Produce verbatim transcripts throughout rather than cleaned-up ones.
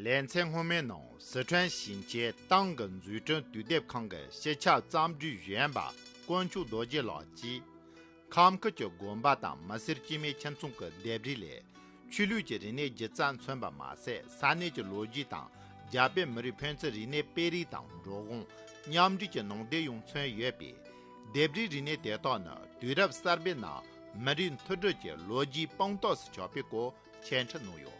ལེ་ཚན་སྔོན་མའི་ནང་སི་ཁྲོན་ཞིང་ཆེན་ཏང་གི་འཛུགས་སྐྲུན་དུས་དེབ་ཁང་གི་སྤྱི་ཁྱབ་རྩོམ་སྒྲིག་གཞོན་པ་དཀོན་མཆོག་རྡོ་རྗེ་ལགས་ཀྱིས། ཁམས་ཁུལ་གྱི་དགོན་པ་དང་མི་སེར་དཀྱུས་མའི་ཁྱིམ་ཚང་གི་ལྡེབས་རིས་ལས་ཆོས་ལུགས་ཀྱི་རིག་གནས་སྒྱུ་རྩལ་མཚོན་པ་མ་ཟད། ས་གནས་ཀྱི་ལོ་རྒྱུས་དང་རྒྱ་བོད་མི་རིགས་ཕན་ཚུན་རིག་གནས་སྤེལ་རེས་དང་འགྲོ་འོང་མཉམ་འདྲེས་ཀྱི་ནང་དོན་ཡང་མཚོན་ཡོད་པས། ལྡེབས་རིས་རིག་གནས་དེ་དག་ནི་དུས་རབས་གསར་པའི་ནང་མི་རིགས་མཐུན་སྒྲིལ་གྱི་ལོ་རྒྱུས་དཔང་རྟགས་སུ་ཆགས་པའི་སྐོར་འཆད་ཁྲིད་གནང་ཡོད།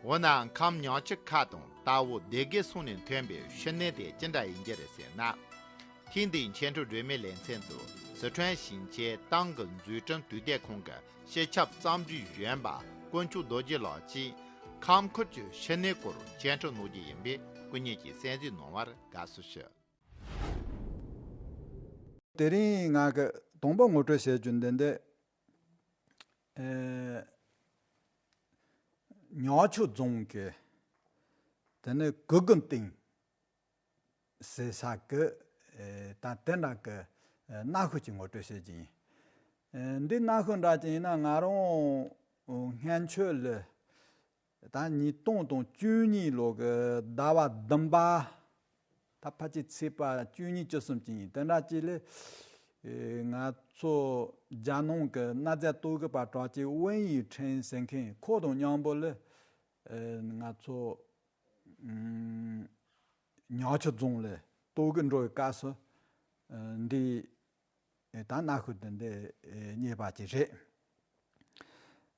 འོ་ན་ཁམས་ཉང་ཆུ་ཁ་དང་རྟ་བོ་སྡེ་དགེ་སོགས་ནས་ཐོན་པའི་ཤི་གནས་དེ་ཅི་འདྲ་ཡིན་གྱི་རེད་ཟེར་ན། ཐེངས་འདིའི་འཆད་ཁྲིད་སྒྲོན་མེའི་ལེ་ཚན་དུ་སི་ཁྲོན་ཞིང་ཆེན་ཏང་གི་འཛུགས་སྐྲུན་དུས་དེབ་ཁང་གི་སྤྱི་ཁྱབ་རྩོམ་སྒྲིག་གཞོན་པ་དཀོན་མཆོག་རྡོ་རྗེ་ལགས་ཀྱིས་ཁམས་ཁུལ་གྱི་ཤི་གནས་སྐོར་འཆད་ཁྲིད་གནང་རྒྱུ་ཡིན་པས། སྐུ་ཉིད་ཀྱིས་གསན་གཟིགས་གནང་བར་དགའ་བསུ་ཞུ། དེ་རིང་ང་གི་དང་པོ་ངོ་སྤྲོད་བྱེད་རྒྱུ་འདི་འདི། ཨེ། ཉང་ཆུ་རྫོང་གི་དེ་ནི་གུ་གུ་སྟེང་ཟེར་ས་གི་ཨེ། ད་དེ་འདྲ་གི་ཨེ། གནའ་ཤུལ་གྱི་ངོ་སྤྲོད་བྱེད་ཀྱི་ཡིན། ཨེ། འདི་གནའ་ཤུལ་འདྲ་ཅིག་ཡིན་ན། ང་རང་སྔོན་ཆད་ལ་ད་ཉིས་སྟོང་དང་བཅུ་གཉིས་ལོ་གི་ཟླ་བ་བདུན་པ། ད་ཕལ་ཆེར་ཚེས་པ་བཅུ་གཉིས་བཅུ་གསུམ་ཅིག་ཡིན། དེ་འདྲ་ཅིག་ལ་ཨེ། ང་ཚོ་རྒྱ་ནང་གི་གནའ་རྫས་རྟོག་གེ་པ་གྲགས་ཅན་ཝེན་ཡི་ཁྲེན་ཟེར་མཁན་ཁོ་དང་མཉམ་པོ་ལ་ཨེ། ང་ཚོ་ཨུམ། ཉང་ཆུ་རྫོང་ལ་རྟོག་གེ་འགྲོ་བའི་སྐབས་སུ་ཨེ། འདི་ད་གནའ་ཤུལ་དེ་འདི་རྙེད་པ་ཅིག་རེད།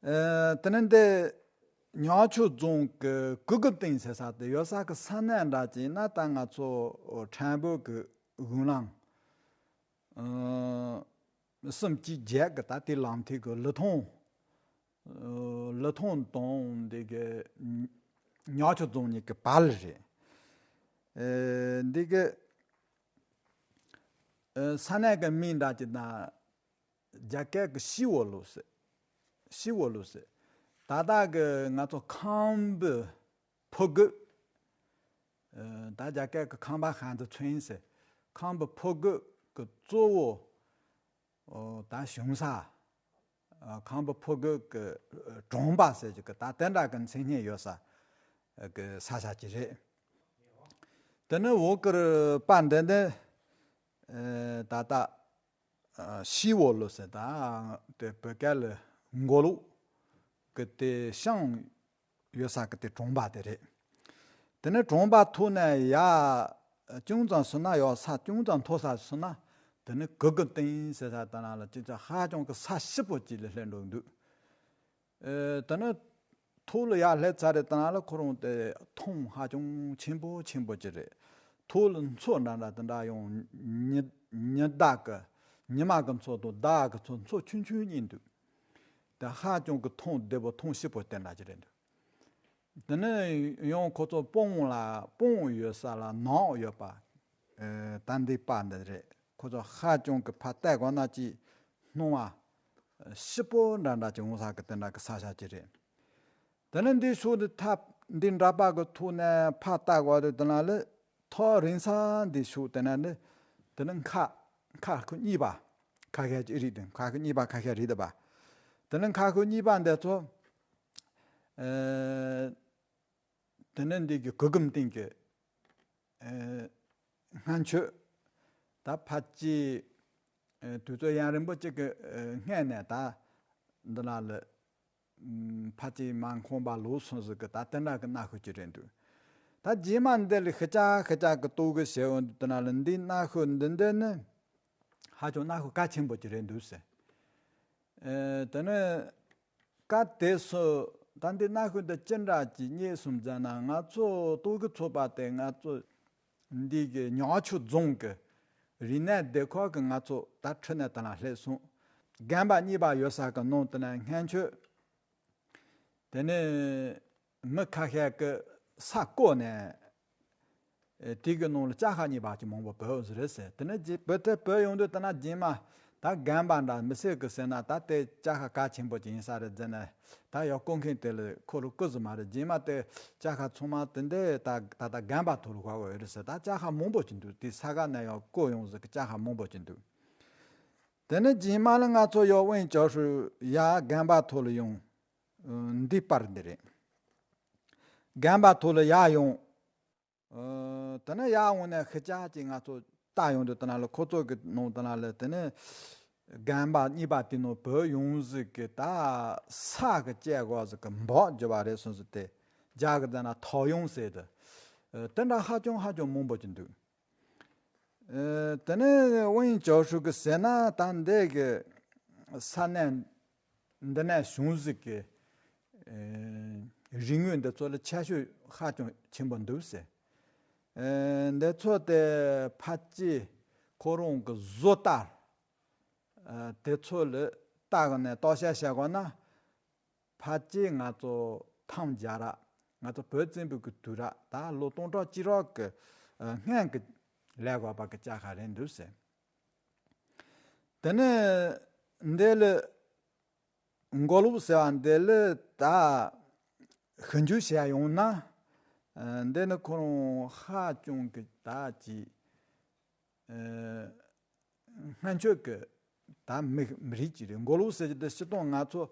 ཨེ། དེ་ནས་འདི་ཉང་ཆུ་རྫོང་གི་གུ་གུ་སྟེང་ཟེར་ས་དེ་ཡོད་ས་གི་ས་གནས་འདྲ་ཅིག་ན། ད་ང་ཚོ་ཁྲོན་བོད་ཀྱི་དགུང་ལམ་ཨེ། གསུམ་གཅིག་བརྒྱད་ཀྱི་ད་དེ་ལམ་ཐིག་གི་ལི་ཐང་། ཨེ། ལི་ཐང་དང་འདི་གི་ཉང་ཆུ་རྫོང་གཉིས་ཀྱི་བར་ལ་རེད། ཨེ། འདི་གི་ཨེ། ས་གནས་ཀྱི་མིང་འདྲ་ཅིག་ན་རྒྱ་སྐད་ཀྱི་ཞི་འོ་ལུ་ཟེར། ཞི་འོ་ལུ་ཟེར། ད་ལྟ་གི་ང་ཚོ་ཁམས་པའི་ཕོ་རྒོད། ཨེ། ད་རྒྱ་སྐད་ཀྱི་ཁམས་པ་ཧན་ཙི་ཚུན་ཟེར། ཁམས་པའི་ཕོ་རྒོད་ཀྱི་གཙོ་བོ་ཨོ། ད་བྱུང་ས། ཨ། ཁམས་པའི་ཕོ་རྒོད་ཀྱི་གྲོང་པ་ཟེར་གྱི་གི་ད་དེ་འདྲ་གི་མཚན་སྙན་ཡོད་ས་གི་ས་ཆ་ཅིག་རེད། དེ་ནི་འོག་གི་པ་འདི་འདི་ཨེ། ད་ལྟ་ཨ། ཞི་འོ་ལུ་ཟེར། ད་དེ་བོད་སྐད་ལ་མགོ་ལོག་གི་དེ་ཤང་ཡོད་ས་གི་དེ་གྲོང་པ་དེ་རེད། དེ་ནས་གྲོང་པ་ཐོག་ནས་ཡར་ཅུང་ཙམ་སོང་ན། ཡར་ས་ཅུང་ཙམ་མཐོ་ས་སོང་ན། དེ་ནས་གུ་གུ་སྟེང་ཟེར་ས་དེ་ན་ལ་ཅིག་ཅིག་ཧ་ཅང་གི་ས་སྐྱིད་པོ་ཅིག་ལ་སླེབས་འགྲོ་གི་འདུག་ཨེ། དེ་ནས་ཐོག་ལ་ཡར་སླེབས་ཚར་རེད། དེ་ན་ལ་ཁོ་རང་དེ་མཐོང་ཧ་ཅང་ཆེན་པོ་ཆེན་པོ་ཅིག་རེད། ཐོག་ལ་མཚོ་འདྲ་འདྲ་དེ་འདྲ་ཡང་ཉི་ཉི་ཟླ་གི་ཉི་མ་གི་མཚོ་དང་ཟླ་གི་མཚོ། མཚོ་ཆུང་ཆུང་གཉིས་འདུག་དེ་ཧ་ཅང་གི་མཐོང་བདེ་པོ་མཐོང་སྐྱིད་པོ་དེ་འདྲ་ཅིག་རེད་འདུག་དེ་ནས་ཡང་ཁོ་ཚོ་སྤང་ལ་སྤང་ཡོད་ས་ལ་ནགས་ཡོད་པ། ཨེ། ད་འདི་པ་འདི་རེད། ཁོ་ཚོ་ཧ་ཅང་གི་ཕར་བལྟས་གོ་ན་ཅིག་སྣང་བ་སྐྱིད་པོ་འདྲ་འདྲ་ཅིག་འོང་ས་གི་དེ་འདྲ་གི་ས་ཆ་ཅིག་རེད། དེ་ནས་འདི་ཕྱོགས་འདི་ཐབ་འདི་འདྲ་པ་གི་ཐོག་ནས་ཕར་བལྟས་གོ་དུས་དེ་ན་ལ་ཐག་རིང་ས་འདི་ཕྱོགས་དེ་ན་ལ་དེ་ནས་མཁར་མཁར་ཁུག་གཉིས་པ་ཁ་ཤས་ཅིག་རེད་དེ། མཁར་ཁུག་གཉིས་པ་ཁ་ཤས་རེད་དེ་པ། དེ་ནས་མཁར་ཁུག་གཉིས་པ་འདི་ཚོ་ཨེ། དེ་ནས་འདི་གི་གུ་གུམ་སྟེང་གི་ཨེ། སྔོན་ཆད་ད་ཕལ་ཆེར་ཨེ། དུས་ཚོད་ཡུན་རིང་པོ་ཅིག་གི་ཨེ། སྔོན་ནས་ད་འདི་ན་ལ་ཕལ་ཆེར་མ་འཁོངས་པ་ལོ་སོང་ཟིག་གི་ད་དེ་འདྲ་གི་གནའ་ཤུལ་ཅིག་རེད་འདུག་ད་རྗེས་མ་འདི་ལ་ཤི་ཆ་ཤི་ཆ་གི་རྟོག་གེ་བྱས་འོང་དུས་དེ་ན་ལ་འདི་གནའ་ཤུལ་འདི་འདི་ནི་ཧ་ཅང་གནའ་ཤུལ་གལ་ཆེན་པོ་ཅིག་རེད་འདུག་ཟེར། ཨེ། དེ་ནས་སྐབས་དེ་སུ་ད་འདི་གནའ་ཤུལ་འདི་ཅི་འདྲ་ཅིག་རྙེད་སོང་ཟེར་ན། ང་ཚོ་རྟོག་གེ་ཚོགས་པ་དེ་ང་ཚོ་འདི་གི་ཉང་ཆུ་རྫོང་གི་རིག་གནས་སྡེ་ཁག་གི་ང་ཚོ་ད་ཁྲིད་ནས་དེ་ན་སླེབས་སོང་། དགོན་པ་གཉིས་པ་ཡོད་ས་གི་ནང་དེ་ན་སྔོན་ཆད་དེ་ནས་མི་ཁ་ཤས་ཀྱིས་ས་བརྐོས་ནས་ཨེ། དེ་གི་ནང་ལ་ཅ་ཁ་གཉིས་པ་ཅིག་མང་པོ་བུད་ཟིག་རེད་ཟེར། དེ་ནས་རྗེས་བུད་དེ་བུད་ཡོང་དུས་དེ་ན་རྗེས་མ་ད་དགོན་པ་འདྲ་མི་སེར་གི་ཟེར་ན་ད་དེ་ཅ་ཁ་གལ་ཆེན་པོ་ཅིག་ཡིན་ས་རེད་ཟེར་ནས། ད་ཡང་བརྐོ་མཁན་དེ་ལ་ཁོ་ལ་བརྐུ་ཟིག་མ་རེད། རྗེས་མ་དེ་ཅ་ཁ་ཚང་མ་དེ་འདྲ་ད་ད་ལྟ་དགོན་པ་ཐོག་ལ་བཞག་གི་ཡོད་རེད་ཟེར། ད་ཅ་ཁ་མང་པོ་ཅིག་འདུག་དེ་ས་ག་ནས་ཡང་བརྐོས་ཡོང་ཟིག་གི་ཅ་ཁ་མང་པོ་ཅིག་འདུག་དེ་ནས་རྗེས་མ་ལ་ང་ཚོ་ཡང་དབེན་ཅོག་ཧྲུའུ་ཡར་དགོན་པ་ཐོག་ལ་ཡོང་། འདི་པར་འདི་རེད། རྒན་པ་ཐོག་ལ་ཡར་ཡོང་། ཨ། དེ་ནས་ཡར་འོང་ནས་ཤི་ཅག་ཅིག་ང་ཚོ་ལྟ་ཡོང་དུས་དེ་ན་ལ་ཁོ་ཚོ་གི་ནང་དེ་ན་ལ་དེ་ནས་རྒན་པ་གཉིས་པ་དེ་ནང་བུད་ཡོང་ཟིག་གི་ད་ས་གི་བཅད་གོ་ཟིག་གི་འབག་རྒྱུ་བ་རེད་སོང་ཟིག་དེ་རྒྱ་གི་ཙ་ན་ཐོག་ཡོང་ཟེར་དུ། ཨ། དེ་འདྲ་ཧ་ཅང་ཧ་ཅང་མང་པོ་ཅིག་འདུག་ཨ། དེ་ནས་དབང་ཅོ་ཧྲུ་གི་ཟེར་ན་ད་འདི་གི་ས་གནས་འདི་ནས་བྱུང་ཟིག་གི། ཨ། རིག་དངོས་འདི་ཚོ་ལ་ཁྱད་ཆོས་ཧ་ཅང་ཆེན་པོ་འདུག་ཟེར། ཨ། འདི་ཚོ་དེ་ཕལ་ཆེར་ཁོ་རང་གི་བཟོ་ལྟ། ཨ། དེ་ཚོ་ལ་ལྟ་གི་ནས་ལྟ་བཤལ་བྱ་དགོས་ན། ཕལ་ཆེར་ང་ཚོ་ཐང་རྒྱལ་རབས། ང་ཚོ་བོད་བཙན་པོའི་གི་དུས་རབས་ད་ལོ་སྟོང་ཕྲག་གཅིག་རབས་ཀྱི་སྔན་གྱི་ལས་དགོས་པ་གི་ལྕགས་ཁ་རེད་འདུག་ཟེར། དེ་ནས་འདི་ལ་མགོ་ལོག་ཟེར་བ་འདི་ལ་ད་ཞིབ་འཇུག་བྱས་ཡོང་ན། ཨ། འདི་ནི་ཁོ་རང་ཧ་ཅང་གི་ད་ཅིག་ཨ། སྔོན་ཆད་ཀྱི་ད་མི་མི་རིགས་ཅིག་རེད། མགོ་ལོག་ཟེར་གྱི་དེ་སྤྱིར་བཏང་ང་ཚོ་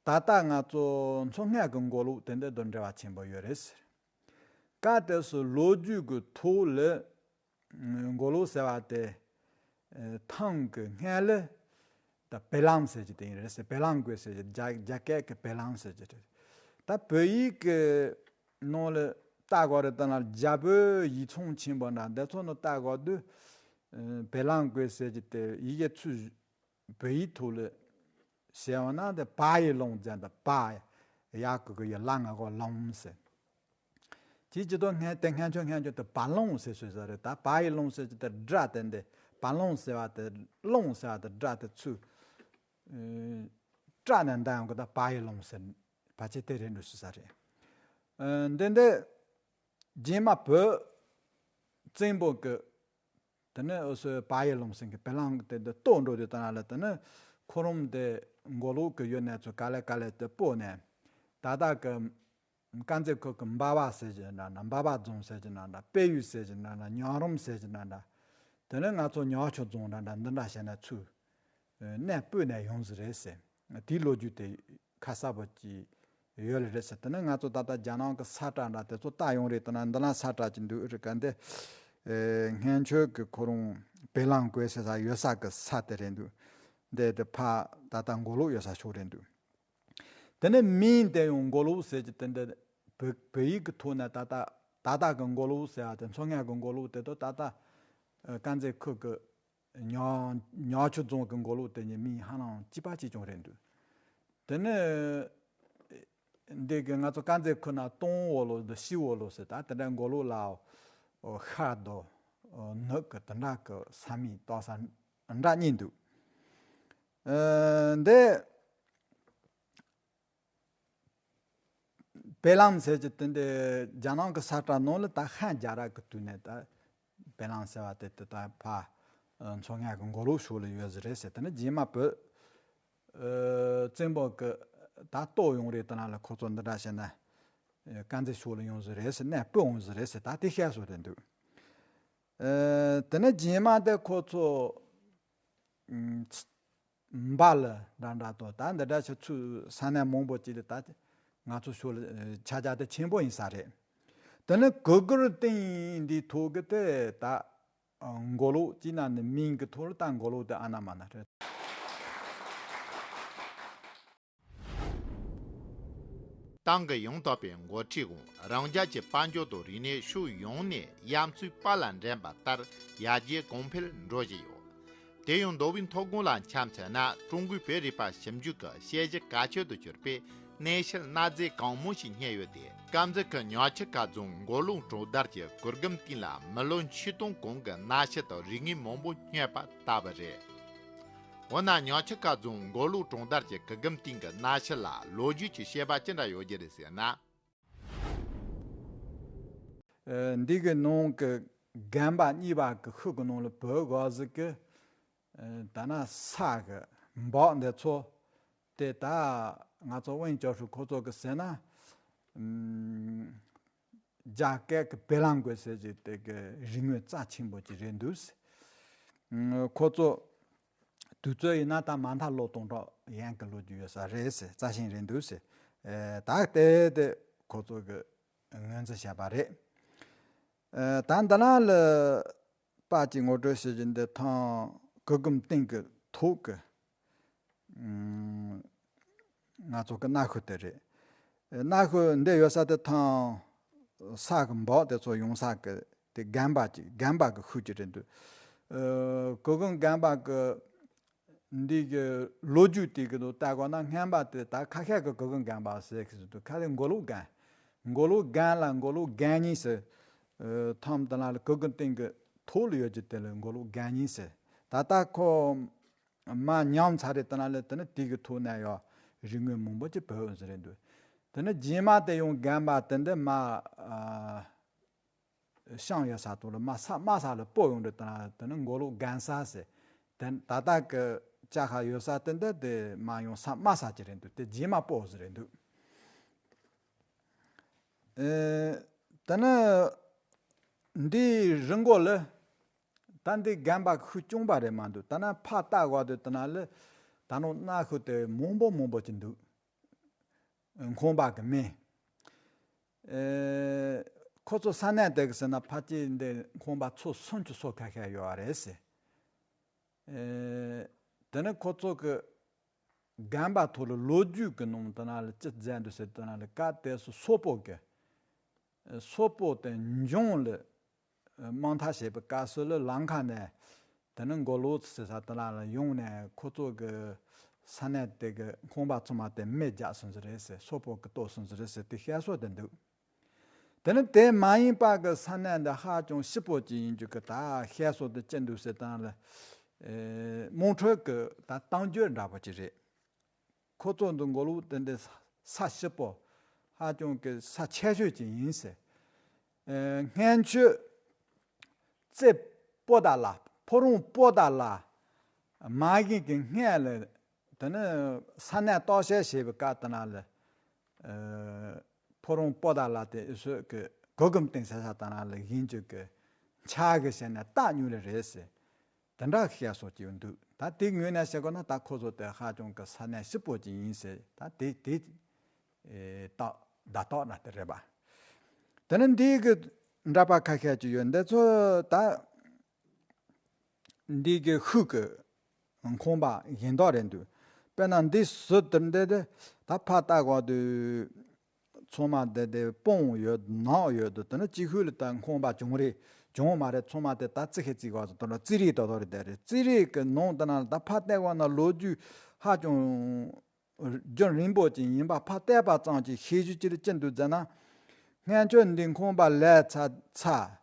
ད་ལྟ་ང་ཚོ་མཚོ་སྔོན་གྱི་མགོ་ལོག་དེ་འདྲ་དང་འབྲེལ་བ་ཆེན་པོ་ཡོད་རེད་ཟེར། སྐབས་དེ་སུ་ལོ་རྒྱུས་ཀྱི་ཐོག་ལ་མགོ་ལོག་ཟེར་བ་དེ། ཨ། ཐང་གི་སྔོན་ལ་ད་བེ་ལང་ཟེར་གྱི་དེ་ཡིན་རེད་ཟེར། བེ་ལང་ཀོའེ་ཟེར་གྱི་རྒྱ་རྒྱ་སྐད་ཀྱི་བེ་ལང་ཟེར་གྱི་རེད། ད་བོད་ཡིག་གི་ནང་ལ་ལྟ་དགོས་རེད། ད་ན་རྒྱ་བོད་ཡིག་ཚང་ཆེན་པོ་འདྲ་འདི་ཚོ་ནང་ལྟ་དགོས་དུས། ཨ། བེ་ལང་ཀོའེ་ཟེར་གྱི་དེ་ཡི་གེ་ཚུར་བོད་ཡིག་ཐོག་ལ་བྱས་པ་ན་དེ་བ་ཡི་ལུང་ཟེར། ད་བ་ཡ་གི་གུ་ཡི་ལ་ང་གོ་ལུང་ཟེར། ཅིག་ཅིག་ཏུ་སྔོན་དེ་སྔོན་ཆད་སྔོན་ཆད་དུ་བ་ལུང་ཟེར་སྲོལ་ཟིག་རེད། ད་བ་ཡི་ལུང་ཟེར་གྱི་དེ་སྒྲ་དེ་འདི་བ་ལུང་ཟེར་བ་དེ་ལུང་ཟེར་བ་དེ་སྒྲ་དེ་ཚུར། ཨ། སྐྲ་ནས་འདའ་ཡོང་གི་ད་བ་ཡི་ལུང་ཟེར། ཕལ་ཆེར་དེ་རེད་འགྲོ་སྲིད་ས་རེད། ཨ། འདི་འདི་རྗེས་མ་བོད་བཙན་པོ་གི་དེ་ནས་འུ་ཚོའི་བ་ཡི་ལུང་ཟེར་གི་བེ་ལང་དེ་འདི་གཏོར་འགྲོ་དུས་ད་ན་ལ་དེ་ནས་ཁོ་རང་དེ་མགོ་ལོག་གི་ཡུལ་ནས་ཚུར་ག་ལེ་ག་ལེ་དེ་སྤོས་ནས་ད་ལྟ་གི་དཀར་མཛེས་ཁུལ་གྱི་འབའ་བ་ཟེར་གྱི་འདྲ་འདྲ། འབའ་བ་རྫོང་ཟེར་གྱི་འདྲ་འདྲ། དཔལ་ཡུལ་ཟེར་གྱི་འདྲ་འདྲ། ཉང་རོམ་ཟེར་གྱི་འདྲ་འདྲ། དེ་ནས་ང་ཚོ་ཉང་ཆུ་རྫོང་འདྲ་འདྲ་འདི་འདྲ་བྱས་ནས་ཚུར་གནས་སྤོས་ནས་ཡོང་ཟིག་རེད་ཟེར། དེའི་ལོ་རྒྱུས་དེ་ཁ་གསལ་པོ་ཅིག་ཡོད་ལེ་རེད་ཟེར། དེ་ནས་ང་ཚོ་ད་ལྟ་རྒྱ་ནག་གི་ས་བཀྲ་འདྲ་དེ་ཚོ་ལྟ་ཡོང་རེད། དེ་ན་འདི་ན་ས་བཀྲ་ཅིག་འདུག་རེད་ག་འདི། ཨེ། སྔོན་ཆད་ཀྱི་ཁོ་རང་བེ་ལང་ཀོའེ་ཟེར་ས་ཡོད་ས་གི་ས་དེ་རེད་འདུག་འདི་དེ་ཕ་ད་ལྟ་མགོ་ལོག་ཡོད་ས་ཕྱོགས་རེད་འདུག་དེ་ནས་མིང་དེ་ཡང་མགོ་ལོག་ཟེར་གྱི་དེ་འདི་བོད་བོད་ཡིག་གི་ཐོག་ནས་ད་ལྟ་ད་ལྟ་གི་མགོ་ལོག་ཟེར་བ་དེ་མཚོ་སྔོན་གི་མགོ་ལོག་དེ་དང་ད་ལྟ་དཀར་མཛེས་ཁུལ་གི་ཉང་ཉང་ཆུ་རྫོང་གི་མགོ་ལོག་དེ་གཉིས་མིང་ཧ་ལམ་གཅིག་པ་གཅིག་རྐྱང་རེད་འདུག་དེ་ནས་འདི་གི་ང་ཚོ་དཀར་མཛེས་ཁུལ་ན་སྟོང་འོ་ལོ་དང་ཤི་འོ་ལོ་ཟེར། ད་དེ་འདྲ་མགོ་ལོག་ལ་ཤར་དང་ནུབ་གི་དེ་འདྲ་གི་ས་མིང་བཏགས་ས་འདྲ་གཉིས་འདུག་ཨ། འདི་བེ་ལང་ཟེར་གྱི་དེ་འདི་རྒྱ་ནག་གི་ས་བཀྲ་ནང་ལ་ད་ཧན་རྒྱལ་རབས་ཀྱི་དུས་ནས་ད་བེ་ལང་ཟེར་བ་དེ་དེ་ད་ཕ་མཚོ་སྔོན་གྱི་མགོ་ལོག་ཕྱོགས་ལ་ཡོད་ཟིག་རེད་ཟེར། དེ་ནས་རྗེས་མ་བོད་བཙན་པོ་གི་ད་གཏོར་ཡོང་རེད། དེ་ན་ལ་ཁོ་ཚོ་འདི་འདྲ་བྱས་ན་དཀར་མཛེས་ཕྱོགས་ལ་ཡོང་ཟིག་རེད་ཟེར། གནས་སྤོས་ཡོང་ཟིག་རེད་ཟེར། ད་དེ་བཤད་སྲོལ་དེ་འདུག་ཨ། དེ་ནས་རྗེས་མ་དེ་ཁོ་ཚོ་འབའ་ལི་འདྲ་འདྲ་དང་ད་འདི་འདྲ་ཆ་ཚུར་ས་གནས་མང་པོ་ཅིག་ལ་ད་ང་ཚོ་ཕྱོགས་ལ་ཁྱབ་རྒྱ་དེ་ཆེན་པོ་ཡིན་ས་རེད། དེ་ནས་གུ་གུལ་སྟེང་འདིའི་ཐོག་གི་དེ་ད་མགོ་ལོག་ཅིག་ན་ནི་མིང་གི་ཐོག་ལ་ད་མགོ་ལོག་དེ་ཨ་ན་མ་ན་རེད། ཏང་གི་ཡང་དག་པའི་འགོ་ཁྲིད་འོག་རང་རྒྱལ་གྱི་དཔལ་འབྱོར་དང་རིག་གནས་ཕྱོགས་ཡོངས་ནས་ཡ་མཚན་པ་ལ་འགྲན་པ་ལྟར་ཡར་རྒྱས་གོང་འཕེལ་འགྲོ་བཞིན་ཡོད། དེ་ཡང་མདོ་དབུས་མཐོ་སྒང་ལ་ཆ་མཚོན་ན་ཀྲུང་གོའི་བོད་རིག་པ་ཞིབ་འཇུག་གི་དཔྱད་གཞི་གལ་ཆེན་དུ་གྱུར་པའི་གནས་ཤུལ་གནའ་རྫས་གང་མང་ཞིག་རྙེད་ཡོད་དེ། དཀར་མཛེས་ཁུལ་ཉང་ཆུ་ཁ་རྫོང་མགོ་ལོག་གྲོང་རྡལ་གྱི་གུར་གུམ་སྟེང་ལ་མི་ལོ་ཆིག་སྟོང་གོང་གི་གནའ་ཤུལ་དང་རིག་དངོས་མང་པོ་རྙེད་པ་ལྟ་བུ་རེད། འོ་ན་ཉང་ཆུ་ཁ་རྫོང་མགོ་ལོག་གྲོང་རྡལ་གྱི་གུར་གུམ་སྟེང་གི་གནའ་ཤུལ་ལ་ལོ་རྒྱུས་ཀྱི་བཤད་པ་ཅི་འདྲ་ཡོད་རྒྱུ་རེད་ཟེར་ན། ཨ། འདི་གི་ནང་གི་རྒན་པ་གཉིས་པ་གི་ཤུལ་གི་ནང་ལ་བུད་དགོས་ཟིག་གི། ཨ། ད་ན་ས་གི་འབག་འདི་ཚོ་དེ་ད་ང་ཚོ་དབང་ཅོ་ཧྲུའུ་ཁོ་ཚོ་གི་ཟེར་ན། ཨམ། རྒྱ་སྐད་ཀྱི་བེ་ལང་ཀོའེ་ཟེར་གྱི་དེ་གི་རིག་དངོས་རྩ་ཆེན་པོ་ཅིག་རེད་འདུག་ཨམ། ཁོ་ཚོ་དུས་ཚོད་ཡིན་ན་ད་མ་མཐའ་ལོ་སྟོང་ཕྲག་ཡན་གྱི་ལོ་རྒྱུས་ཡོད་ས་རེད་ཟེར། རྩ་ཆེན་རེད་འདུག་ཟེར། ཨེ། ད་ལྟའི་དེ་ཁོ་ཚོ་གི་ ངོས་འཛིན་བྱས་པ་རེད། ཨ། ད་འདི་ན་ལ་པ་ཅིག་ངོ་སྤྲོད་ཞུ་རྒྱུ་འདི། ཐང་གུར་གུམ་སྟེང་གི་ཐོག་གི། ཨུམ། ང་ཚོ་གི་གནའ་ཤུལ་དེ་རེད། གནའ་ཤུལ་འདི་ཡོད་ས་དེ་ཐང་ས་གི་འབག་དེ་ཚོ་ཡོང་ས་གི་དེ་རྒན་པ་ཅིག་རྒན་པ་གི་ཤུལ་ཅིག་རེད་འདུག་ཨ། གུར་གུམ་རྒན་པ་གི་འདི་གི་ལོ་རྒྱུས་དེ་གི་དུ་ལྟ་དགོས་ན། སྔན་པ་དེ་ད་ཁ་ཤས་ཀྱི་གུར་གུམ་རྒན་པ་ཟེར་གི་འདུག་ཁ་ལས་མགོ་ལོག་རྒན། མགོ་ལོག་རྒན་ལ་མགོ་ལོག་རྒན་གཉིས་ཟེར། ཨ། ཐང་དེ་ན་ལ་གུར་གུམ་སྟེང་གི་ཐོག་ལ་ཡོད་རྒྱུ་དེ་ལ་མགོ་ལོག་རྒན་གཉིས་ཟེར། ད་ལྟ་ཁོ་མ་ཉམས་ཚར་རེད། དེ་ན་ལ་དེ་ནི་དེ་གི་ཐོག་ནས་ཡང་རིག་དངོས་མང་པོ་ཅིག་བོད་ཟེར་རེད་འདུག་དེ་ནི་རྗེས་མ་དེ་ཡང་རྒན་པ་དེ་འདི་མ། ཨ། ཤང་ཡོད་ས་ཐོག་ལ་མ་ས་དམའ་ས་ལ་སྤོ་ཡོང་དུས། དེ་ན་དེ་ནི་མགོ་ལོག་རྒན་ས་ཟེར། དེ་ད་ལྟ་གི་ཅ་ཁ་ཡོད་ས་དེ་འདི་དེ་མ་ཡང་ས་དམའ་ས་ཅིག་རེད་འདུག་དེ་རྗེས་མ་སྤོ་ཟེར་རེད་འདུག་ཨེ། དེ་ནི་འདིའི་རི་མགོ་ལ་ད་འདི་རྒན་པ་ཤུལ་རྐྱང་པ་རེད་མ་འདུག་དེ་ན་ཕར་ལྟ་དགོས་དུས་དེ་ན་ལ་ད་ནོ་གནའ་ཤུལ་དེ་མང་པོ་མང་པོ་ཅིག་འདུག་ཁང་པ་གི་མིང་། ཨེ། ཁོ་ཚོ་ས་གནས་དེ་གི་ཟེར་ན་ཕལ་ཆེར་འདི་ཁང་པ་ཚོ་སུམ་ཅུ་སོ་ཁ་ཤས་ཡོད་རེད་ཟེར། ཨེ། དེ་ནི་ཁོ་ཚོ་གི་རྒན་པ་ཐོག་ལ་ལོ་རྒྱུས་ཀྱི་ནང་དེ་ན་ལ་ཅི་མཛད་འདུག་ཟེར། དེ་ན་ལ་སྐབས་དེ་སུ་སོག་པོ་གི། སོག་པོ་དེ་འབྱུང་ལ་དམག་འཐབ་བྱེད་པའི་སྐབས་སུ་ལ་ལང་ཁ་ནས་དེ་ནི་མགོ་ལོག་ཟེར་ས་དེ་ན་ལ་ཡོང་ནས་ཁོ་ཚོ་གི་ས་གནས་དེ་གི་ཁང་པ་ཚང་མ་དེ་མེ་རྒྱག་སོང་ཟེར་རེད་ཟེར། སོག་པོ་གི་གཏོར་སོང་ཟེར་རེད་ཟེར། དེ་བཤད་སྲོལ་དེ་འདུག་དེ་ནི་དེ་མ་ཡིན་པ་གི་ས་གནས་འདི་ཧ་ཅང་སྐྱིད་པོ་ཅིག་ཡིན་རྒྱུ་གི་ད་བཤད་སྲོལ་དེ་ཅི་འདུག་ཟེར་དང་ལ། ཨེ། དམངས་ཁྲོད་ཀྱི་ད་གཏམ་རྒྱུད་འདྲ་པོ་ཅིག་རེད། ཁོ་ཚོ་འདི་མགོ་ལོག་དེ་འདི་ས་སྐྱིད་པོ། ཧ་ཅང་གི་ས་ཆེ་ཤོས་ཅིག་ཡིན་ཟེར། ཨེ། སྔན་ཆད་རྩེ་པོ་ཏ་ལ། ཕོ་བྲང་པོ་ཏ་ལ་མ་གི་གི་སྔས་ལ། དེ་ནི་ས་གནས་རྟོག་དཔྱད་བྱེད་པའི་སྐབས་དེ་ན་ལ། ཨ། ཕོ་བྲང་པོ་ཏ་ལ་དེ་ཨི་སོས་ཀྱི་གུར་གུམ་སྟེང་ས་ས་དེ་ན་ལ་ཡིན་རྒྱུ་གི་ཆ་གི་བྱས་ནས་བཏགས་མྱོང་ལེ་རེད་ཟེར། དེ་འདྲ་བཤད་སྲོལ་ཅིག་འདུག་ད་དེ་ངོས་ནས་བཤད་དགོས་ན་ད་ཁོ་ཚོ་དེ་ཧ་ཅང་གི་ས་གནས་སྐྱིད་པོ་ཅིག་ཡིན་ཟེར། ད་དེ་དེ། ཨེ། རྟགས་བརྡ་རྟགས་ན་དེ་རེད་པ། དེ་ནི་འདི་གི་འདྲ་པར་ཁ་ཤས་ཅིག་ཡོད། འདི་ཚོ་ད་འདི་གི་ཤུལ་གི་ཁང་པ་གཞན་དག་རེད་འདུག་དཔེར་ན་འདི་ཟུར་དེར་འདི་དེ་ད་ཕར་ལྟ་དགོས་དུས་ཚང་མ་དེ་དེ་སྤང་ཡོད། ནགས་ཡོད་དུས། དེ་ནི་གཅིག་ཤུལ་ལ་ད་ཁང་པ་བྱུང་རེད། བྱུང་མ་རེད། ཚང་མ་དེ་ད་རྩི་ཤིང་རྩི་དགོས་སུ་དོན་ལ་རྩི་རིགས་དོ་དོ་རེད། དེ་རེད། རྩི་རིགས་ཀྱི་ནང་དེ་ན་ད་ཕར་བལྟས་པ་ན་ལོ་རྒྱུས་ཧ་ཅང་རྒྱུན་རིང་པོ་ཅིག་ཡིན་པ་ཕར་བལྟས་པ་ཙམ་གྱིས་ཤེས་རྒྱུ་ཅི་རེད། ཅི་འདུག་ཟེར་ན། སྔན་ཆད་འདི་ཁང་པ་ལས་ཚ་ཚ།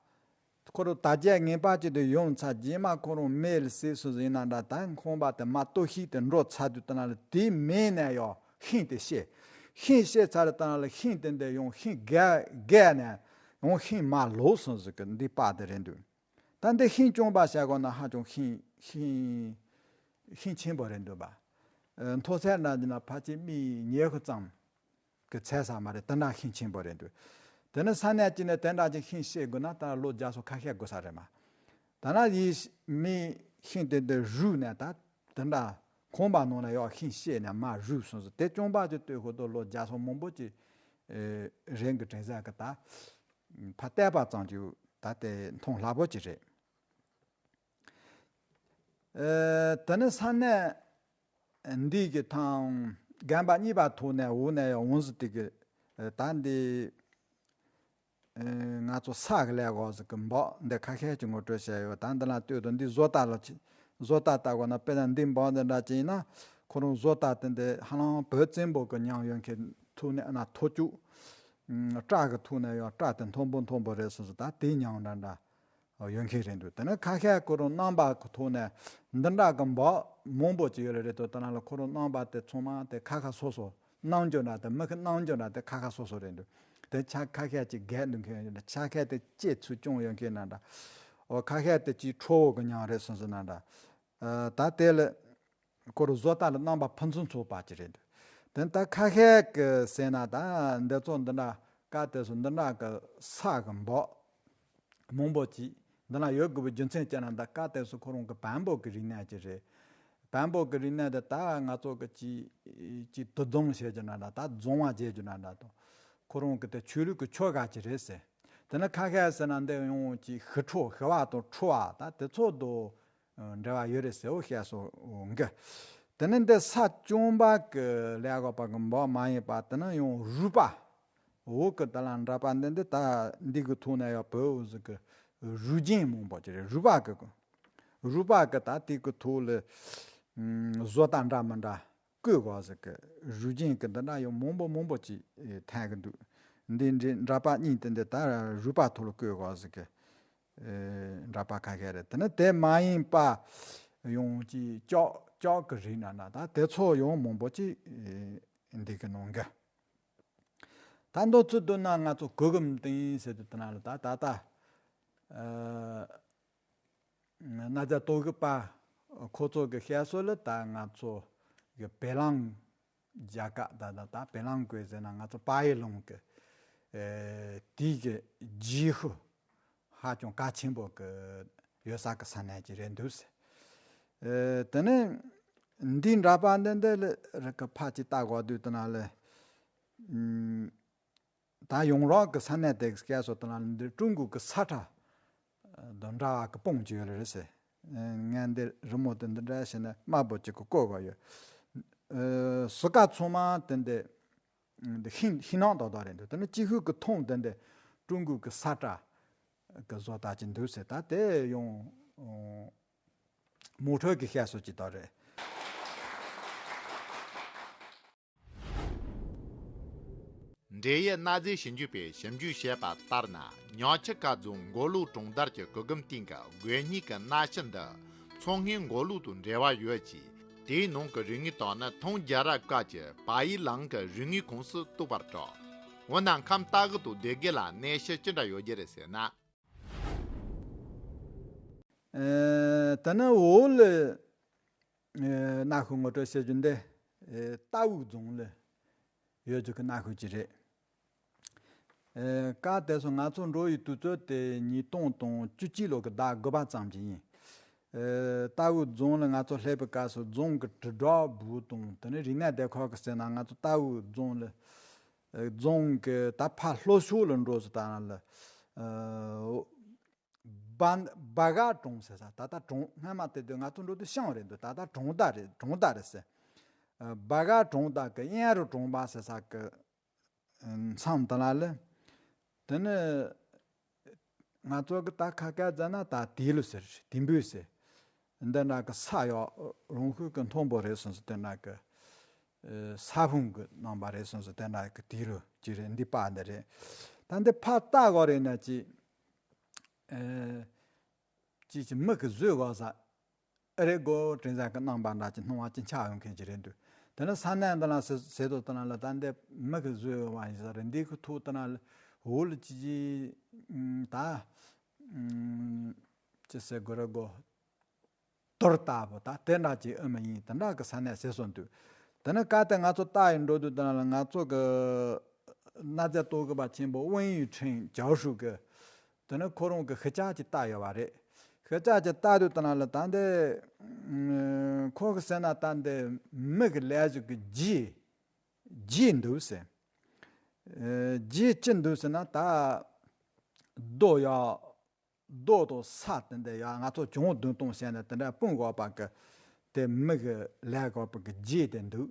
ཁོ་རང་དར་རྒྱས་ངེས་པར་ཅན་དུ་ཡོང་ཚར། རྗེས་མ་ཁོ་རང་མེ་ལ་བསྲེགས་སོང་ཟིན་ན་འདྲ། ད་ཁང་པ་དེ་མ་གཏོར་བཤིག་དེ་འགྲོ་ཚར་དུས་དེ་ན་ལ་དེའི་མེ་ནས་ཡང་ཤིང་དེ་བཤད། ཤིང་བཤད་ཚར་དེ་ན་ལ་ཤིང་དེ་འདི་ཡང་ཤིང་རྒས་རྒས་ནས་ཡང་ཤིང་མར་ལོག་སོང་ཟིག་གི་འདི་པར་དེ་རེད་འདུག་ད་འདི་ཤིང་གཅོང་པ་བྱ་དགོས་ན་ཧ་ཅང་ཤིང་ཤིང་ཤིང་ཆེན་པོ་རེད་འདུག་པ། ཨ། མཐོ་ཚད་འདྲ་འདི་ན་ཕལ་ཆེར་མི་ཉི་ཤུ་ཙམ་གི་ཚད་ས་མ་རེད། དེ་འདྲ་ཤིང་ཆེན་པོ་རེད་འདུག་དེ་ནི་ས་གནས་ཅིག་ནས་དེ་འདྲ་ཅིག་ཤིང་བཤད་དགོས་ན་ད་ལོ་བརྒྱ་སོ་ཁ་ཤས་དགོས་ས་རེད་མ། ད་ན་ཡིས་མི་ཤིང་དེ་འདི་རུལ་ནས་ད་དེ་འདྲ་ཁང་པ་ནང་ན་ཡོད་ཤིང་བཤད་ནས་མར་རུལ་སོང་ཟིག་དེ་གཅོང་པ་ཅིག་བཏོད་ཁོ་ཐོག་ལོ་བརྒྱ་སོ་མང་པོ་ཅིག་ཨེ། རིང་གི་དྲན་ས་གི་ད་ཕར་བལྟས་པ་ཙམ་གྱིས་ད་དེ་མཐོང་སླ་པོ་ཅིག་རེད། ཨེ། དེ་ནི་ས་གནས་འདི་གི་ཐང་རྒན་པ་གཉིས་པ་ཐོག་ནས་འོག་ནས་ཡང་འོང་ཟིག་དེ་གི། ཨེ། ད་འདི། ཨེ། ང་ཚོ་ས་གི་ལས་འོག་ཟིག་གི་འབག་འདི་ཁ་ཤས་ཀྱི་ངོ་སྤྲོད་བྱས་ཡོད། ད་འདི་ལ་ལྟོས་དང་འདི་བཟོ་ལྟ་ལ་ཅི། བཟོ་ལྟ་ལྟ་དགོས་ན་དཔེར་ན་འདི་འབག་འདི་འདྲ་ཅིག་ཡིན་ན། ཁོ་རང་བཟོ་ལྟ་དེ་འདི་ཧ་ལམ་བོད་བཙན་པོ་གི་ཉམས་ཡོད་མཁན་ཐོག་ནས་ཨ་ན་ཐོ་བཅུག་སྐྲ་གི་ཐོག་ནས་ཡང་སྐྲ་དེ་མཐོན་པོ་མཐོན་པོ་རེད་སོང་ཟིག་ད་དེའི་ཉམས་འདྲ་འདྲ། ཡོད་མཁན་རེད་འདུག་དེ་ནི་ཁ་ཤས་ཁོ་རང་རྣམ་པ་གི་ཐོག་ནས་འདི་འདྲ་གི་འབག་མང་པོ་ཅིག་ཡོད་རེད་དོ། དེ་ནང་ལ་ཁོ་རང་རྣམ་པ་དེ་ཚང་མ་དེ་ཁ་ཁ་སོ་སོ་རྣམ་འགྱུར་འདྲ་དེ་མི་ཁི་རྣམ་འགྱུར་འདྲ་དེ་ཁ་ཁ་སོ་སོ་རེད་འདུག་དེ་ཆ་ཁ་ཤས་ཅིག་རྒས་འདུག་མཁན་ཡོད་འདྲ། ཆ་ཁ་དེ་ལྕེ་ཚུར་སྐྱོང་ཡོད་མཁན་འདྲ་འདྲ། འོ་ཁ་ཤས་དེ་ཅིག་ཁྲོ་བོ་གི་མྱང་རེད་སོང་ཟིག་ན་འདྲ། ཨ། ད་དེ་ལ། ཁོ་རང་བཟོ་ལྟ་ལ་རྣམ་པ་ཕུན་སུམ་ཚོགས་པ་ཅིག་རེད་འདུག་དེ་ད་ཁ་ཤས་ཀྱི་ཟེར་ན་ད་འདི་ཚོ་འདི་འདྲ་སྐབས་དེ་སུ་འདི་འདྲ་གི་ས་གི་འབག་མང་པོ་ཅིག་འདི་ན་ཡོད་དགོས་པའི་རྒྱུ་མཚན་ཅི་ན་ད་སྐབས་དེ་སུ་ཁོ་རང་གི་བམ་པོ་གི་རིག་གནས་ཅིག་རེད། བམ་པོ་གི་རིག་གནས་དེ་ད་ང་ཚོ་གི་ཅིག་ཅིག་དུ་རྫོང་བྱེད་རྒྱུ་ན་འདྲ། ད་རྫོང་བ་བྱེད་རྒྱུ་ན་འདྲ་དང་། ཁོ་རང་གི་དེ་ཆོས་ལུགས་ཀྱི་ཆོ་ག་ཅིག་རེད་ཟེར། དེ་ནི་ཁ་ཤས་ཟེར་ན་འདི་ཡང་ཅིག་ཤི་འཕྲོ་ཤི་བ་དང་འཁྲུ་བ་ད་དེ་ཚོ་དང་འབྲེལ་བ་ཡོད་རེད་ཟེར་བོ་བཤད་སོང་གི། དེ་ནི་འདི་ས་བཅོམ་པ་གི་ལས་འགོག་པ་གི་འབག་མ་ཡིན་པ་དེ་ནི་ཡང་རུས་པ། འོག་གི་དེ་ལ་འདྲ་པ་འདི་འདི་ད་འདི་གི་ཐོག་ན་ཡང་བོད་འོག་ཟིག་གི་རུས་རྒྱན་མང་པོ་ཅིག་རེད། རུས་པ་གི་རུས་པ་གི་ད་དེ་གི་ཐོག་ལ་བཟོ་ལྟ་འདྲ་མི་འདྲ་བཀོད་གོ་ཟིག་གི་རུས་རྒྱན་གི་འདི་འདྲ་ཡང་མང་པོ་མང་པོ་ཅིག་ཐོན་གི་འདུག་འདི་འདྲའི་འདྲ་པ་གཉིས་དེ་འདི་ད་རུས་པ་ཐོག་ལ་བཀོད་གོ་ཟིག་གི་འདྲ་པ་ཁ་ཤས་རེད། དེ་ནི་དེ་མ་ཡིན་པ་ཡང་ཅིག་ལྕགས་ལྕགས་གི་རིགས་ན་ན་ད་དེ་ཚོ་ཡང་མང་པོ་ཅིག་འདི་གི་ནང་གི་ད་མདོ་ཚུལ་བསྡུ་ན་ང་ཚོ་གོ་གི་མི་བཏིང་ཟེར་དུས་དེ་ན་ལ་ད་ད་ལྟ་གནའ་རྫ་ཏོ་གི་པ་ཁོ་ཚོ་གི་བཤད་སྲོལ་ལ་ད་ང་ཚོ་གི་བེ་ལང་རྒྱ་གར་ད་ད་ད་བེ་ལང་གོས་ཟེར་ན་ང་ཚོ་པ་ཡི་ལུང་གི་དེའི་གི་རྗེས་ཤུལ་ཧ་ཅང་གལ་ཆེན་པོ་གི་ཡོད་ས་གི་ས་གནས་ཅིག་རེད་འདུག་ཟེར། དེ་ནས་འདི་འདྲ་པ་འདི་འདི་ལ་རི་གི་ཕ་ཅིག་ལྟ་དགོས་དུས་དེ་ན་ལ། ད་ཡོང་རོགས་ཀྱི་ས་གནས་དེ་སྐད་སོགས་དེ་ལ་འདི་ཀྲུང་གོ་གི་ས་ཁྲ་དང་འདྲ་བ་གི་སྤུངས་ཀྱི་ཡོད་རེད་ཟེར། ངས་འདི་རི་མོ་དེ་འདི་འདྲ་བྱས་ན་དམར་པོ་གཅིག་གི་བཀོད་དགོས་ཡོད། སོ་ཀ་ཚང་མ་དེ་འདི་འདི་ཤིང་ཤིང་ནགས་དག་དག་རེད་འདུག་དེ་ནི་ཅི་ཧུད་ཀྱི་མཐོང་དེ་འདི་ཀྲུང་གོ་གི་ས་ཁྲ་གི་བཟོ་ལྟ་ཅིག་འདུག་ཟེར། ད་དེ་ཡང་མོ་ཊ་གི་བཤད་སྲོལ་ཅིག་དག་རེད། འབྲེལ་ཡོད་གནའ་རྫས་ཞིབ་འཇུག་པས་ཞིབ་འཇུག་བྱས་པ་ལྟར་ན། ཉག་ཆུ་ཁ་རྫོང་མགོ་ལོག་གྲོང་རྡལ་གྱི་གུ་གུམ་སྟེང་གི་དགོས་གཉེར་གྱི་གནའ་ཤུལ་འདི་མཚོ་སྔོན་མགོ་ལོག་དང་འབྲེལ་བ་ཡོད་ཅིང་། དེའི་ནང་གི་རིག་དངོས་དག་ནི་ཐང་རྒྱལ་རབས་སྐབས་ཀྱི་པ་ཡི་ལང་གི་རིག་དངོས་ཁོངས་སུ་གཏོགས་པར་གྲགས། འོ་ན་ཁམས་སྟག་གི་དང་སྡེ་དགེ་ལ་གནས་ཤུལ་ཅི་འདྲ་ཡོད་རྒྱུ་རེད་ཟེར་ན། ཨེ། ད་ནི་འོག་ལ་ཨེ། གནའ་ཤུལ་ངོ་སྤྲོད་བྱེད་རྒྱུ་འདི་ཨེ། རྟའུ་རྫོང་ལ་ཡོད་རྒྱུ་གི་གནའ་ཤུལ་ཅིག་རེད། ཨེ། སྐབས་དེ་སུ་ང་ཚོ་འགྲོ་ཡི་དུས་ཚོད་དེ་ཉིས་སྟོང་དང་བཅུ་གཅིག་ལོ་གི་ཟླ་དགུ་པ་ཙམ་ཅིག་ཡིན། ཨེ། རྟའུ་རྫོང་ལ་ང་ཚོ་སླེབས་པའི་སྐབས་སུ་རྫོང་གི་དྲིལ་བསྒྲགས་པུའུ་དང་དེ་ནས་རིག་གནས་སྡེ་ཁག་གི་ཟེར་ན་ང་ཚོ་རྟའུ་རྫོང་ལ་ཨེ། རྫོང་གི་ད་ཕར་ལྷོ་ཕྱོགས་ལ་འགྲོ་སོང་། ད་ལ་ཨེ། སྦ་སྦ་ག་གྲོང་ཟེར་ས། ད་ལྟ་གྲོང་སྔ་མ་དེ་དུས་ང་ཚོ་འགྲོ་དུས་ཤང་རེད་འདུག་ད་ལྟ་གྲོང་རྡལ་རེད། གྲོང་རྡལ་རེད་ཟེར། ཨ། སྦ་ག་གྲོང་རྡལ་གི་གཡས་རུ་གྲོང་པ་ཟེར་ས་གི་མཚམས་དེ་ལ་ལ། དེ་ནི་ང་ཚོ་གི་ད་ཁ་སྐད་བརྫ་ན་ད་དེ་ལུ་ཟེར། དིམ་བུ་ཟེར། འདི་འདྲ་གི་ས་ཡོད། རོང་ཤུལ་གི་མཐོན་པོ་རེད་སོང་ཟེར། དེ་འདྲ་གི་ཨ། ས་ཕུང་གི་རྣམ་པ་རེད་སོང་ཟེར། དེ་འདྲ་གི་དེ་རུ་ཅི་རེད། འདི་པ་འདི་རེད། ད་འདི་ཕར་ལྟ་གོ་རེད་ན་ཅི། ཨེ། ཅིག་ཅིག་མིག་གིས་བཟོད་དགོས་ས་ཨེ་རེད་གོ། དྲན་ས་གི་རྣམ་པ་འདྲ་ཅིག་སྣང་བ་ཅིག་འཆར་ཡོང་མཁན་ཅིག་རེད་འདུག་དེ་ནི་ས་གནས་འདི་ལ་ཟེར་ཟེར་དུས་དེ་ན་ལ་ད་འདི་མིག་གིས་བཟོད་ཡོང་བ་ཡིན་ས་རེད། འདི་གི་ཐོག་དེ་ན་ལ་འོག་ལ་ཅི་ཅི་ད་ཅི་ཟེར་དགོས་རེད་གོ། དོར་ལྟ་བུ་ད་དེ་འདྲ་ཅིག་ཨེ་མ་ཡིན། དེ་འདྲ་གི་ས་གནས་ཟེར་སོང་འདུག་དེ་ནི་སྐབས་དེ་ང་ཚོ་ལྟ་ཡི་འགྲོ་དུས་དེ་ན་ལ་ང་ཚོ་གི་གནའ་རྫས་རྟོག་ཞིབ་པ་ཆེན་པོ་ཝེན་ཡུས་ཁྲེང་ཅའོ་ཧྲུའུ་གི་དེ་ནི་ཁོ་རང་གི་ཤུལ་བཞག་ཅིག་ལྟ་ཡོད་པ་རེད། ཤུལ་བཞག་ཅིག་ལྟ་དུས་དེ་ན་ལ་ད་འདི་ཁོ་གི་ཟེར་ན་ད་འདི་མི་གི་ལས་ཞུགས་ཀྱི་རྗེས་རྗེས་འདུག་ཟེར། ཨེ། རྗེས་ཅི་འདུག་ཟེར་ན་ད་རྡོ་ཡ། རྡོ་དང་ས་དེ་འདྲ་ཡ་ང་ཚོ་བྱུང་བ་བདུན་སྟོང་བྱས་ནས་དེ་འདྲ་སྤུངས་དགོས་པ་གི་དེ་མི་གི་ལས་དགོས་པ་གི་རྗེས་དེ་འདུག་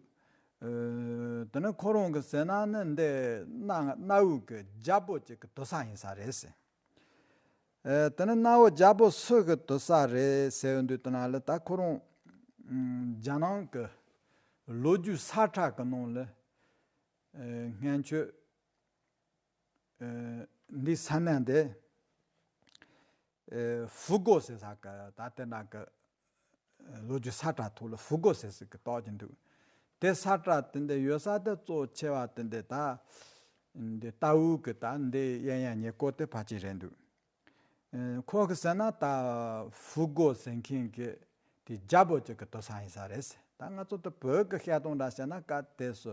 ཨེ། དེ་ནི་ཁོ་རང་གི་ཟེར་ན་ནི་འདི་གནའ་གནའ་བོའི་གི་རྒྱལ་པོ་ཅིག་གི་དུར་ས་ཡིན་ས་རེད་ཟེར། ཨེ། དེ་ནི་གནའ་བོ་རྒྱལ་པོ་སུ་གི་དུར་ས་རེད་ཟེར་དུས་དེ་ན་ལ་ད་ཁོ་རང་ཨམ། རྒྱ་ནང་གི་ལོ་རྒྱུས་ས་ཁྲ་གི་ནང་ལ་ཨེ། སྔོན་ཆད་ཨེ། འདི་ས་གནས་འདི་ཨེ། ཧྥུ་གོ་ཟེར་ས་གི་ད་དེ་འདྲ་གི་ལོ་རྒྱུས་ས་ཁྲ་ཐོག་ལ་ཧྥུ་གོ་ཟེར་ས་གི་བཏགས་ཀྱི་འདུག་དེ་ས་ཁྲ་དེ་འདྲ་ཡོད་ས་དེ་གཙོ་ཆེ་བ་དེ་འདྲ་ད་འདི་རྟའུ་གི་ད་འདི་གཡས་གཡོན་ཉེ་སྐོར་དེ་ཕལ་ཆེར་རེད་འདུག་ཨེ། ཁོ་གི་ཟེར་ན་ད་ཧྥུ་གོ་ཟེར་མཁན་གི་དེ་རྒྱལ་པོ་ཅིག་གི་དུར་ས་ཡིན་ས་རེད་ཟེར། ད་ང་ཚོ་དེ་བོད་གི་བཤད་སྟངས་འདྲ་བཤད་ན་སྐབས་དེ་སུ་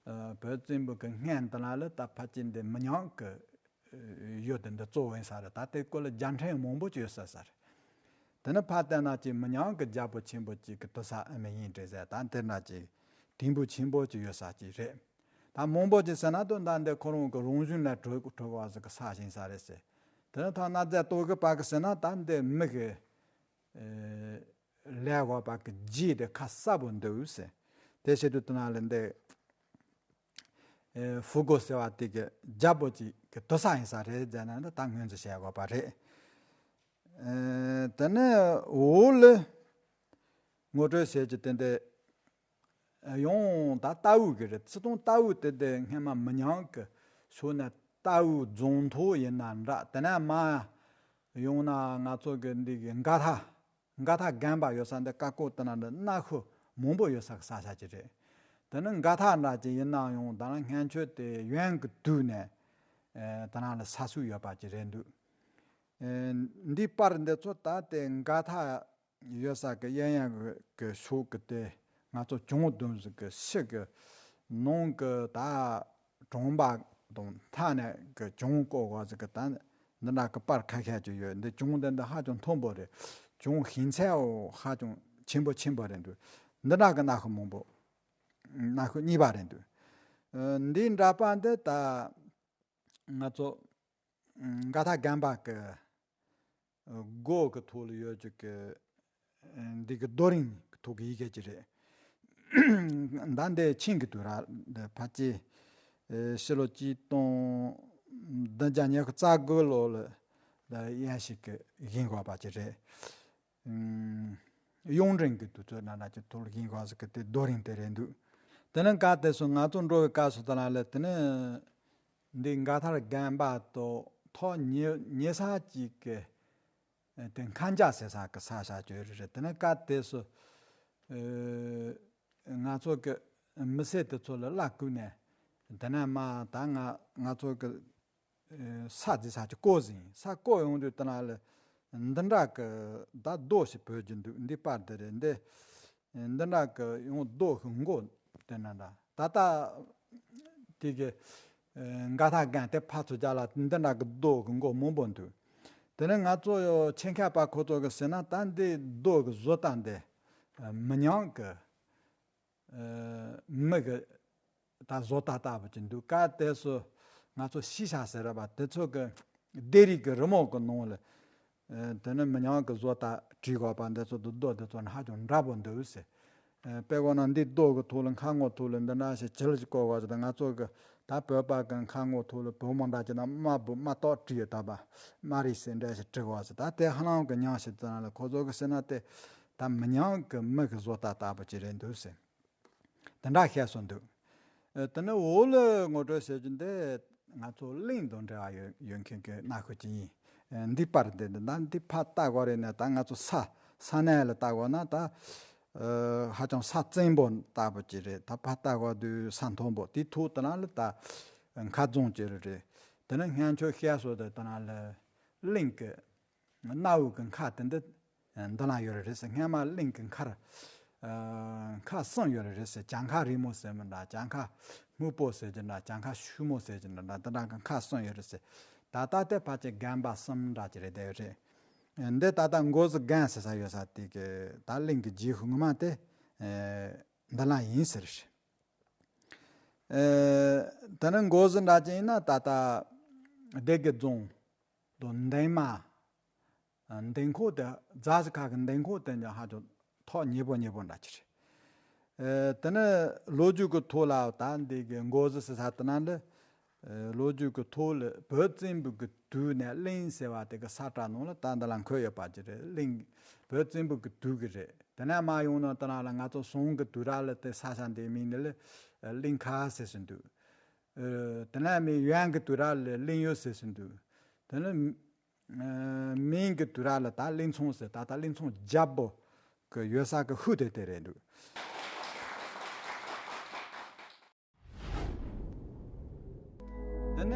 ཨ། བོད་བཙན་པོ་གི་སྔོན་དེ་ན་ལ་ད་ཕལ་ཆེར་འདི་མི་ཉག་གི་ཡུལ་དེ་འདི་གཙོ་བོ་ཡིན་ས་རེད། ད་དེ་སྐོར་ལ་རྒྱལ་ཕྲན་མང་པོ་ཅིག་ཡོད་ས་ས་རེད། དེ་ནི་ཕར་བལྟས་ན་ཅིག་མི་ཉག་གི་རྒྱལ་པོ་ཆེན་པོ་ཅིག་གི་དུར་ས་ཨེ་མ་ཡིན་འདྲ་ཟེར། ད་དེ་འདྲ་ཅིག་དིང་པོ་ཆེན་པོ་ཅིག་ཡོད་ས་ཅིག་རེད། ད་མང་པོ་ཅིག་ཟེར་ན་དོན་དག་འདི་ཁོ་རང་གི་རང་བཞིན་ལ་གྲུབ་གྲུབ་པ་ཟིག་གི་ས་ཞིག་ས་རེད་ཟེར། དེ་ནས་ཐ་ན་རྫས་ལྟོ་གོས་པ་གི་ཟེར་ན་ད་འདི་མི་གི་ཨེ་ལས་དགོས་པ་གི་རྗེས་དེ་ཁ་གསལ་པོ་འདུག་ཟེར། དེ་བྱེད་དུས་དེ་ན་ལ་འདི་ཨེ་ཧྥུ་གོ་ཟེར་བ་དེ་གི་རྒྱལ་པོ་ཅིག་གི་དུར་ས་ཡིན་ས་རེད་ཟེར་ན་འདི་ད་ངོས་འཛིན་བྱེད་དགོས་པ་རེད། ཨེ་དེ་ནས་འོག་ལ་ངོ་སྤྲོད་བྱེད་ཀྱི་དེ་འདི་ཡང་ད་རྟའུ་གི་རེད། ཚིག་དོན་རྟའུ་དེ་དེ་སྔས་མ་མི་ཉག་གི་ཕྱོགས་ནས་རྟའུ་རྫོང་ཐོག་ཡིན་ན་འདྲ། དེ་ནས་མ་ཡོང་ན་ང་ཚོ་གི་འདི་གི་མགར་ཐ་མགར་ཐ་དགོན་པ་ཡོད་ས་འདི་ཀ་ཀོ་དེ་ན་འདི་གནའ་ཤུལ་མང་པོ་ཡོད་ས་གི་ས་ཆ་ཅིག་རེད། དེ་ནི་མགར་ཐ་འདྲ་ཅིག་ཡིན་ན་ཡང་ད་ནི་སྔོན་ཆད་དེ་ཡོན་གི་དུས་ནས་ཨེ་དེ་ན་ལ་ས་སུ་ཡོད་པ་ཅིག་རེད་འདུག་ཨེ་འདི་པར་འདི་ཚོ་ད་དེ་མགར་ཐ་ཡོད་ས་གི་གཡས་གཡོན་གི་ཕྱོགས་གི་དེ་ང་ཚོ་གྱང་ལྡོང་ཟིག་གི་ཕྱི་གི་ནང་གི་ད་གྲོང་པ་དང་མཐའ་ནས་གི་གྱང་བསྐོར་བ་ཟིག་གི་ད་འདི་འདྲ་གི་པར་ཁ་ཤས་ཅིག་ཡོད། འདི་གྱང་འདི་འདི་ཧ་ཅང་མཐོན་པོ་རེད། གྱང་ཞེང་ཚད་ཧ་ཅང་ཆེན་པོ་ཆེན་པོ་རེད་འདུག་འདི་འདྲ་གི་གནའ་ཤུལ་མང་པོ་གནའ་ཤུལ་གཉིས་པ་རེད་འདུག་ཨ་འདིའི་འདྲ་པར་འདི་ད་ང་ཚོ་མགར་ཐ་དགོན་པ་གི་སྒོ་གི་ཐོག་ལ་ཡོད་ཅིག་གི་འདི་གི་རྡོ་རིང་གི་ཐོག་གི་ཡི་གེ་ཅིག་རེད། ད་འདི་ཆིང་གི་དུས་ར་འདི་ཕལ་ཆེར་ཕྱི་ལོ་གཅིག་སྟོང་བདུན་བརྒྱ་ཉི་ཤུ་རྩ་དགུ་ལོ་ལ་ད་ཡན་ཞིག་གི་བཞེངས་དགོས་པ་ཅིག་རེད། གཡུང་དྲུང་གི་དུས་ཚོད་ནང་ལ་ཅིག་ཐོག་ལ་བཞེངས་དགོས་ཟེར་གི་དེ་རྡོ་རིང་དེ་རེད་འདུག་དེ་ནི་ག་དེ་སུ་ང་ཚོ་འགྲོ་བའི་སྐབས་སུ་དེ་ན་ལ་དེ་ནི་འདི་མགར་ཐར་དགོན་པ་དང་ཐོག་ཉེ་ཉེ་ས་གཅིག་གི་དེ་མཁན་ཇག་ཟེར་ས་གི་ས་ཆ་ཅིག་རེད། དེ་ནི་སྐབས་དེ་སུ་ང་ཚོ་གི་མི་སེར་དེ་ཚོ་ལ་གླ་བསྐུར་ནས་དེ་ནས་མ་ད་ང་ང་ཚོ་གི་ས་འདི་ས་ཅིག་བརྐོས་ཟིན། ས་བརྐོས་ཡོང་དུས་དེ་ན་ལ་འདི་འདྲ་གི་ད་རྡོ་ཞིག་བོད་ཀྱི་འདུག་འདི་པར་དེ་རེད། འདི་འདི་འདྲ་གི་ཡང་རྡོ་གི་མགོ་དེ་འདྲ་འདྲ་ད་ལྟ་དེ་གི་མགར་ཐར་དགོན་དེ་ཕར་ཚུར་རྒྱ་ལ་འདི་འདྲ་གི་རྡོ་གི་མགོ་མང་པོ་འདུག་དེ་ནས་ང་ཚོ་ཡོ་ཆེད་མཁས་པ་ཁོ་ཚོ་གི་ཟེར་ན་ད་འདི་རྡོ་གི་བཟོ་ལྟ་འདི་མི་ཉག་གི་མི་གི་ད་བཟོ་ལྟ་ལྟ་བུ་ཅིག་འདུག་ག་དེ་ཚོ་ང་ཚོ་ཤི་ཤ་ཟེར་ར་བ་དེ་ཚོ་གི་སྡེ་རིགས་ཀྱི་རི་མོ་གི་ནང་ལ་དེ་ནི་མི་ཉག་གི་བཟོ་ལྟ་བྲིས་དགོས་པ་འདི་ཚོ་དུ་རྡོ་དེ་ཚོ་ནི་ཧ་ཅང་འདྲ་པོ་འདུག་ཟེར། དཔེ་བོ་ན་འདི་རྡོ་གི་ཐོག་ལ་མཁར་ངོ་ཐོག་ལ་འདི་འདྲ་ཞིག་བྱིལ་ཞིག་བཀོད་དགོས་ཟེར། ང་ཚོ་གི་ད་བོད་པ་གི་མཁར་ངོ་ཐོག་ལ་བོད་མོ་འདྲ་ཅིག་ན་དམར་པོ་དམར་ཏོག་བྲིས་ཡོད་ད་པ་དམར་རིས་ཟེར་འདྲ་ཞིག་བྲི་དགོས་ཟེར། ད་དེ་ཧ་ལམ་གི་མྱང་ཞིག་དེ་ན་ལ་ཁོ་ཚོ་གི་ཟེར་ན་དེ་ད་མི་ཉག་གི་མི་གི་བཟོ་ལྟ་ལྟ་བུ་ཅིག་རེད་འདུག་ཟེར། དེ་འདྲ་བཤད་སོང་འདུག་ཨ་དེ་ནས་འོག་ལ་ངོ་སྤྲོད་བྱེད་རྒྱུ་འདི་ང་ཚོ་གླིང་དང་འབྲེལ་བ་ཡོད་ཡོད་མཁན་གྱི་གནའ་ཤུལ་ཅིག་ཡིན། ཨ་འདི་པར་འདི་འདི་ད་འདི་ཕར་ལྟ་དགོས་རེད་ན་ད་ང་ཚོ་ས་ས་གནས་ལ་ལྟ་དགོས་ན་ད་ཨ་ཧ་ཅང་ས་བཙན་པོ་ལྟ་བུ་ཅིག་རེད། ད་ཕར་ལྟ་དགོས་དུས་ས་མཐོན་པོ་དེ་ཐོག་དེ་ན་ལ་ད་མཁར་རྫོང་ཅིག་རེད། དེ་ནས་སྔོན་ཆད་བཤད་སྲོལ་དེ་དེ་ན་ལ་གླིང་གི་གནའ་བོའི་གི་མཁར་དེ་འདི་འདི་ན་ཡོད་རེད་ཟེར། སྔས་མ་གླིང་གི་མཁར་ཨ་མཁར་གསུམ་ཡོད་རེད་ཟེར། གྱང་མཁར་རིང་མོ་ཟེར་མི་འདྲ། གྱང་མཁར་སྨུག་པོ་ཟེར་གྱི་འདྲ། གྱང་མཁར་ཤུར་མོ་ཟེར་གྱི་འདྲ་འདྲ། འདི་འདྲ་གི་མཁར་གསུམ་ཡོད་རེད་ཟེར། ད་ལྟ་དེ་ཕལ་ཆེར་དགོན་པ་གསུམ་འདྲ་ཅིག་རེད་བསྡད་ཡོད་རེད། འདི་ད་ལྟ་མགོ་ཟུར་དགོན་ཟེར་ས་ཡོད་ས་དེ་གི་ད་གླིང་གི་རྗེས་ཤུལ་ངོ་མ་དེ་ཨ་འདི་ན་ཡིན་ཟེར། ཨ་དེ་ནས་མགོ་ཟུར་འདྲ་ཅིག་ཡིན་ན་ད་ལྟ་སྡེ་དགེ་རྫོང་དང་འདན་མ། འདན་ཁོག་དེ་རྫ་ཟི་ཁ་གི་འདན་ཁོག་དེ་འདྲ་ཧ་ཅང་ཐོག་ཉེ་པོ་ཉེ་པོ་འདྲ་ཅིག་རེད། ཨེ་དེ་ནས་ལོ་རྒྱུས་ཀྱི་ཐོག་ལ་ད་འདི་གི་མགོ་ཟུར་ཟེར་ས་དེ་ན་འདི་ཨེ་ལོ་རྒྱུས་ཀྱི་ཐོག་ལ་བོད་བཙན་པོ་གི་དུས་ནས་གླིང་ཟེར་བ་དེ་གི་ས་བཀྲ་ནང་ལ་ད་འདི་ལ་འཁོད་ཡོད་པ་ཅིག་རེད། གླིང་བོད་བཙན་པོ་གི་དུས་ཀྱི་རེད། དེ་ནས་མར་ཡོང་ན་དེ་ན་ལ་ང་ཚོ་ཟོང་གི་དུས་རབས་ལ་དེ་ས་ས་འདི་མིང་འདི་ལ་ཨེ་གླིང་ཁ་ཟེར་ཟིན་འདུག་ཨེ་དེ་ནས་མི་ཡོན་གི་དུས་རབས་ལ་གླིང་ཡུལ་ཟེར་ཟིན་འདུག་དེ་ནས་ཨ་མིང་གི་དུས་རབས་ལ་ད་གླིང་ཚང་ཟེར། ད་ལྟ་གླིང་ཚང་རྒྱལ་པོ་གི་ཡོད་ས་གི་ཤུལ་དེ་དེ་རེད་འདུག་དེ་ནས་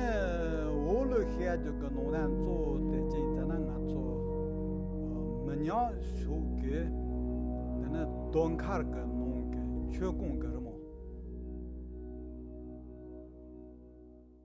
འོག་ལ་བཤད་རྒྱུ་གི་ནང་ལན་གཙོ་བོ་དེ་ཅི་ཡིན་ཟེར་ན་ང་ཚོ་མི་ཉག་ཕྱོགས་ཀྱི་དེ་ནས་རྡོ་མཁར་གི་ནང་གི་མཆོད་ཀོང་གི་